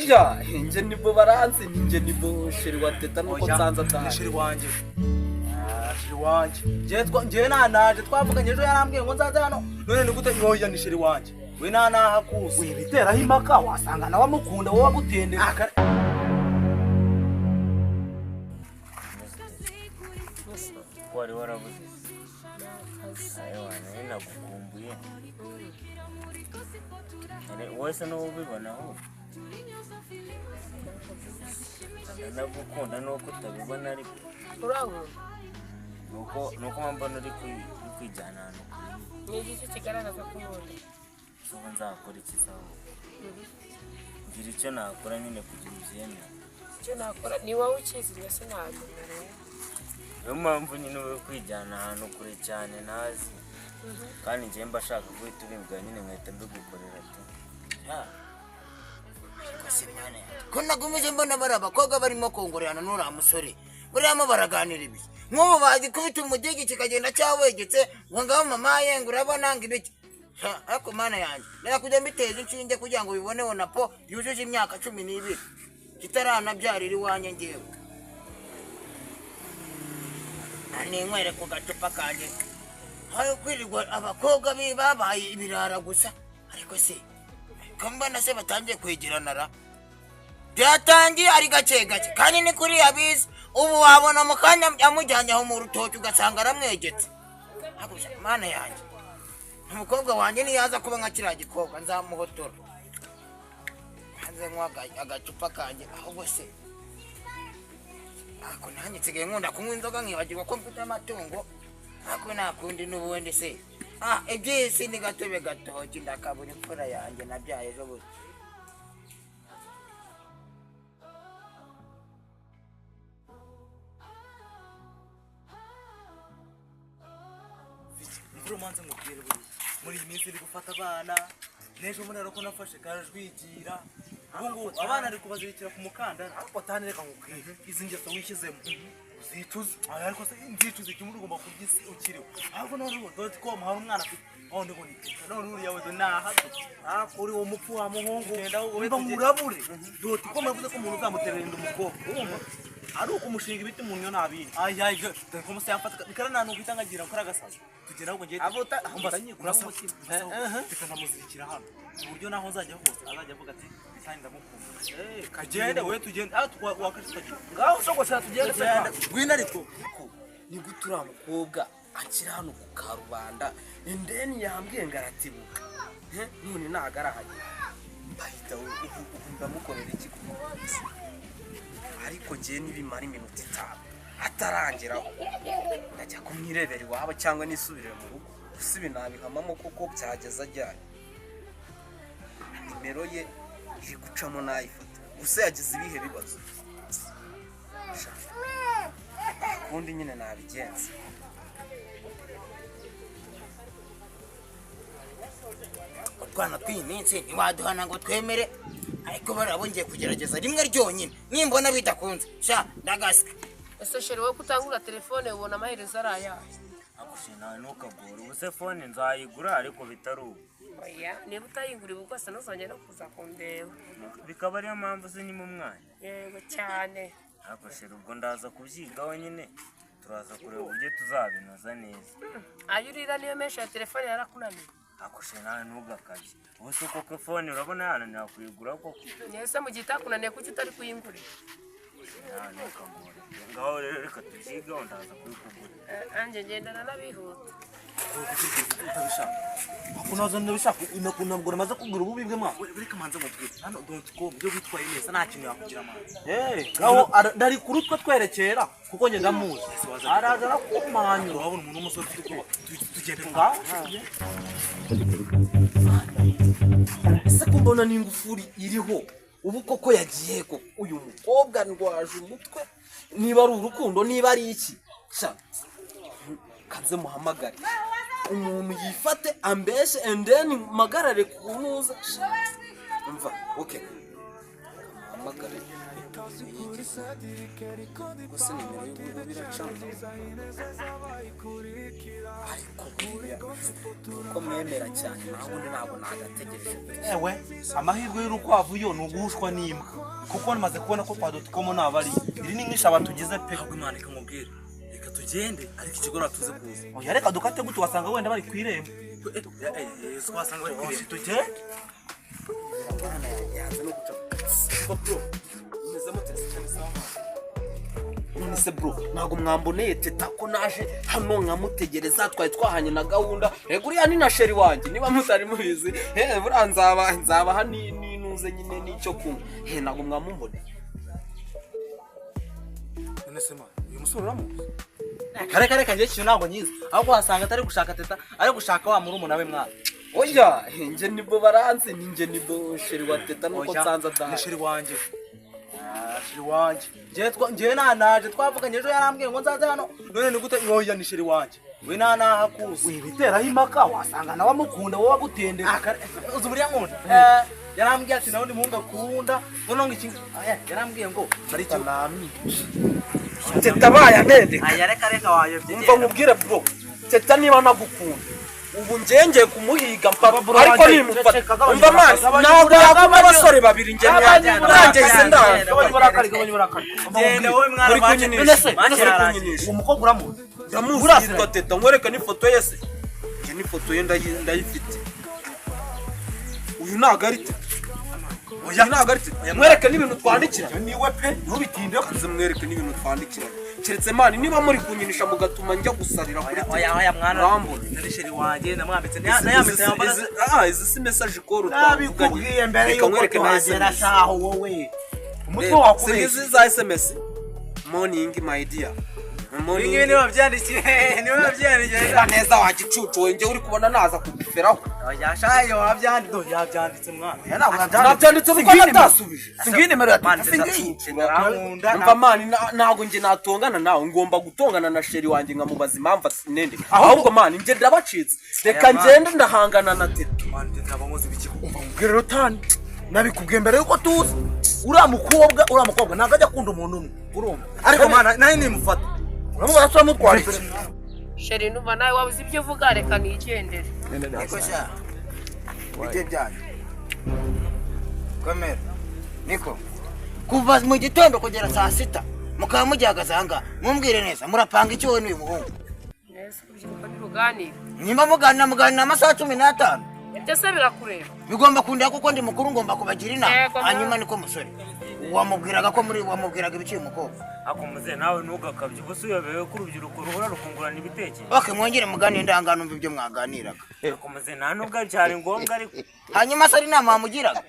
Oya, njye nibo baranzi, njye nibo chéri wa Teta, nuko Oya, nsanze ni atahari. Chéri wanjye. Ah, chéri wanjye. Njyewe naje twavuganye ejo, yarambwiye ngo nzaze hano. None ni gute? Oya, ni chéri wanjye. We nta nahakuzi. Wibiteraho impaka, wasanga nawe amukunda, wowe agutendera. Ko wari warabuze? Ayo, nari nagukumbuye. Wowe se n'ubu ubibona ahubwo nagukunda, nuko utabibona, ariko Urankunda? Nuko mbona uri kwijyana ahantu kure. Ni igiki kigaragaza ko unkunda? Ubu nzakora iki se ahubwo? Ngira icyo nakora nyine kugira ubyemere. Icyo nakora ni wowe ukizi, njye sinabimenya rero. Niyo mpamvu nyine uri kwijyana ahantu kure cyane ntazi, kandi njyewe mba shaka guhita ubimbwira nyine nkahita mbigukorera tu. Ariko se mwana yanjye, ko nagumije mbona bari abakobwa barimo kongorerana n'uriya musore, buriyamo baraganira ibiki? Nk'ubu bazi kubita umudigi kikagenda cyawegetse ngo ngaho mama ye, ngo urabona ngo ibiki. Ha, ariko mana yanjye, reka kujya mbiteza inshinge kugira ngo biboneho na po yujuje imyaka 12 kitaranabyarira iwanjye. Ngewe ninywere ku gacupa kanjye. Hari kwirirwa abakobwa babaye ibirara gusa. Ariko se ko mbona se batangiye kwegerana ra? Byatangiye ari gake gake, kandi ni kuri abizi. Ubu wabona mu kanya amujyanye aho mu rutoki, ugasanga aramwegetse. Hakurya, mana yanjye, umukobwa wanjye niyaza kuba nka kiriya gikobwa nzamuhotora. Hanze nywa agacupa kanjye. Ahubwo se ako nanjye nsigaye nkunda kunywa inzoga nkibagirwa ko mfite amatungo. Ako nta kundi n'ubundi se. Ah, iby'isi ni gatebe gatoki, ndakabura imfura yanjye nabyaye ejo bundi. Imvura, umanze nkubwire, buriya muri iyi minsi iri gufata abana. N'ejo bundi ko nafashe karajwigira, ubu ngubu abana ari kubazirikira ku mukandara. Ariko tani, reka nkubwire, izi ngeso wishyizemo uzicuza. Aya, ariko se nzicuza iki? Muri ugomba kurya isi ukiriho. Ahubwo none dore ko hari umwana afite none ngo ni Teta, none uriya we nahato. Ariko uri uwo mupfu wa muhungu. Genda wowe. Mba Tugende. nkurabure, dore ko muravuze ko umuntu uzamuterera inda umukobwa, urumva ari ukumushinga ibiti mu nnyo ntabindi. Ay ay, dore ko musa yamfata bikaranantuka uhita nkagira ngo agasaza. Tugenda ahubwo ngiye. Abo utanyikuraho umutima. Reka ndamuzirikira hano ku buryo naho nzajya hose azajya avuga ati kandi ndamukunda. Tugende wowe, tugende ah wakashe tukagenda. Ngaho ushobora tugende se. Tugende, ngwino ariko. Ni gute uriya mukobwa akiri hano ku karubanda? Indeni yambwiye ngo aratibuka. None ntago arahagera. Bahita ubu ndamukorera iki kuko? Ariko njyewe nibimara iminota 5 atarangeraho, ndajya kumwirebera iwabo cyangwa nisubirire mu rugo. Gusa ibi nabihamamo kuko byageze ajyanye nimero ye iri gucamo nayifata. Gusa yagize ibihe bibazo? Sha, ukundi nyine nabigenza. Utwana tw'iyi minsi ntiwaduhana ngo twemere, ariko bariya bo ngiye kugerageza rimwe ryonyine. Nimbona bidakunze, sha, ndagasika. Ese chéri, wowe kutangura telefone ubona amaherezo ari ayahe? Akushe, nawe ntukagore. Ubu se phone nzayigura, ariko bitari ubu. Oya, niba utayigura ubu rwose ntuzongere no kuza kundeba. Bikaba ariyo mpamvu se nyuma umwanya? Yego cyane. Ariko chéri, ubwo ndaza kubyigaho nyine, turaza kureba uburyo tuzabinoza neza. Ayo urira niyo menshi ya telefone yarakunaniye? Ariko chéri, nawe ntugakabye. Ubu se koko phone urabona yananira kuyigura koko? Ese mu gihe itakunaniye, kuki utari kuyingurira? Nawe ntukagore. Ngaho rero reka tubyigaho, ndaza kubikugura. Nanjye ngendana n'abihuta. Utabishaka. Ako nazo ndabishaka, ntabwo namaze kubwira ububi bwe mwa. Reka manze mubwire hano don't go byo witwaye neza, nta kintu yakugira mwana. Ngaho ndari kuri utwo twerekera kuko njye ndamuzi, araza arakumanyura. Urabona umuntu w'umusore ufite ubwoba. Tugende. Ngaho. Ese ko mbona n'ingufuri iriho, ubu koko yagiye ko? Uyu mukobwa ndwaje umutwe, niba ari urukundo, niba ari iki. Sha, kanze muhamagare umuntu yifate ambeshe and then magarare ku ntuza. Sha, umva, okay. muhamagare. Gusa nimero y'ubu biracamo, ariko buriya uko mwemera cyane, naho ubundi ntabwo nagategereje gutya. Ewe, amahirwe y'urukwavu yo ni uguhushwa n'imbwa, kuko namaze kubona ko kwa dotcom ntabari. Iri ni nk'ishaba tugize pe. Ahubwo Imana ikamubwira reka tugende, ariko ikigoroba tuze kuza. Oya, reka dukate gutyo, wasanga wenda bari ku irembo. Wasanga bari ku irembo. Tugende. Mwana yanze no guca. Bro, meze mute? None se bro, ntabwo mwamboneye Teta, ko naje hano nkamutegereza? Twari twahanye na gahunda. Rega uriya ni na chéri wanjye, niba mutari mubizi. Buriya nzabaha n'inuze nyine n'icyo kunywa. Ntabwo mwamumboneye? None se man, uyu musore uramuzi? Kare kare, kanjye ikintu ntabwo nyizi, ahubwo wasanga atari gushaka Teta, ari gushaka wa murumuna we mwana. Oya, njye nibo baranzi, ni njye nibo chéri wa Teta, nuko Oya, nsanze ni adahari. Chéri wanjye. Chéri wanjye. Njyewe naje twavuganye ejo, yarambwiye ngo nzaze hano. None ni gute? Oya, ni chéri wanjye, we nta nahakuzi. Wibiteraho impaka, wasanga nawe amukunda, wowe agutendeka. Uzi buriya nkunda. Yarambwiye ati nawe ni muhungu akunda, noneho ngo iki, yarambwiye ngo hari ikintu. Teta bayanendeka. Aya, reka reka, wayobye. Umva nkubwire bro, Teta niba nagukunda, ubu ngengeye kumuhiga mpaka, Bro, ariko wanjye, nimufata. ceceka, gabanya Umva mani, uburakari, ntabwo gabanya yakunda abasore babiri. Njye Gabanya nanjye hise ndaza. Gabanya uburakari, gabanya uburakari. Genda wowe mwana. Muri kunyinisha. None se, Muri kunyinisha. uwo mukobwa uramuzi? Ndamuzi, yitwa Teta. Nkwereke n'ifoto ye se? Njye n'ifoto ye ndayifite. Uyu ntabwo ari Teta, uyu ntabwo ari Teta. Mwereke n'ibintu twandikira. Niwe pe, ntubitinde. Nze mwereke n'ibintu twandikiranye. Keretse mani niba muri kunyinisha mugatuma njya gusarira kuri Oya, oya, oya mwana. Urambona. Nari chéri wanjye, namwambitse nayambitse yambara. Izi si message call twavuganye? Nabikubwiye mbere Reka yuko nkwereke na tuhagera. SMS. Shaho wowe, umutwe Reba, wakubeshye. si ngizi za SMS: "Morning my dear." Ibi Morning. ngibi niba byandikiye, niba byandikiye. Reba neza wa gicucu we, njye uri kubona naza kuguferaho. Oya shayo, wabyanditse, yabyanditse mwana. Oya, ntabwo nabyanditse. Nabyanditse kuko natasubije. Singiyi nimero ya Mani, Teta, singiyi. Arankunda. Umva mani, ntabwo njye natongana nawe, ngomba gutongana na chéri wanjye nkamubaza impamvu asinende. Ahubwo mani, njye ndabacitse, reka mani. ngende ndahangana na Teta. Mani, ntabwo nkoze ibiki. Ubwira rotani, nabikubwiye mbere yuko tuza, uriya mukobwa ntabwo ajya akunda umuntu umwe, urumva? Ariko mana, nawe nimufata. Uramubona, turamutwara iki? Chéri, numva nawe wabuze ibyo uvuga, reka nigendere. Niko sha, ibyo byanyu komera. Niko kuva mu gitondo kugera saa 6 mukaba mugihagaze ahangaha, mumbwire neza, murapanga iki wowe n'uyu muhungu? Nese urubyiruko ntiruganira? Nimba muganira, muganira amasaha 15. Ibyo se birakureba? Bigomba kundeba kuko ndi mukuru, ngomba kubagira inama. Yego, mama. Hanyuma niko musore, wamubwiraga ko muri wamubwiraga ibiki uyu mukobwa? Ariko muze, nawe ntugakabye. Ubu se uyobewe ko urubyiruko ruhora rukungurana ibitekerezo? Ok, mwongere muganire, ndangana numva ibyo mwaganiraga. Ariko muze, nta nubwo byari ngombwa ariko. Hanyuma se ari inama wamugiraga?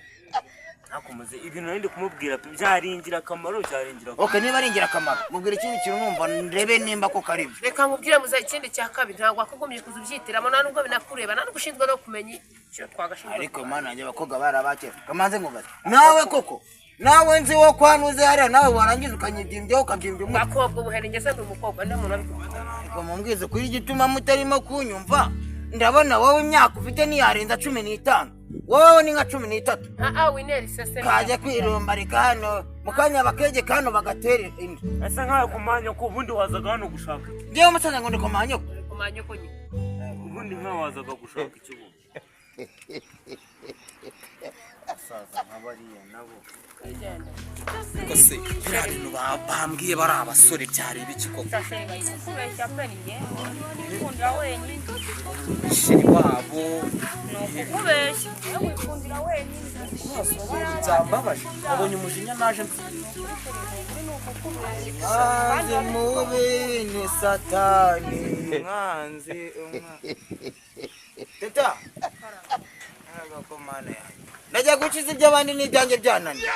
Ariko muze, ibintu nari ndi kumubwira pe byari ingirakamaro, byari ingirakamaro. Ok, niba ari ingirakamaro, mubwira ikindi kintu numva, ndebe nimba koko ari byo. Reka nkubwire muze, ikindi cya kabiri, ntabwo wakagombye kuza ubyitiramo, nta nubwo binakureba, nta nubwo ushinzwe no kumenya icyo twagashinzwe. Ariko mana yanjye, abakobwa bari abakera. Kamanze nkubaze nawe, koko nawe nzi wo kwanuze hariya, nawe warangiza ukanyibyimbyaho, ukabyimbya umutwe. Bakobwa ubuheri, ngeze ndi umukobwa, ndi umuntu wabikubwira. Ariko mumbwize kuri igituma mutarimo kunyumva. Ndabona wowe imyaka ufite ntiyarenza 15, wowe ni nka 13. Ah, wineri sese. Kajya kwirumbarika hano mu kanya, bakegeka hano bagatera inda. Ese nkawe kumanya ko ubundi wazaga hano gushaka iki? Ngewe umusaza ngo ndi kumanyoko? Kumanyoko nyine. Ubundi nkawe wazaga gushaka iki ubundi? Abasaza nka bariya nabo. Ariko se biriya bintu bambwiye bari abasore byari ibiki koko? Kubeshya pe, ni njye wikundira wenyine. Chéri wabo. Ni ukukubeshya, wowe wikundira wenyine. Byambabaje, wabonye umujinya naje mfite. Mwanzi mubi ni Satani. Umwanzi, umwanzi. Teta. Ariko mana yanjye, ndajya gukiza iby'abandi n'ibyanjye byananiye.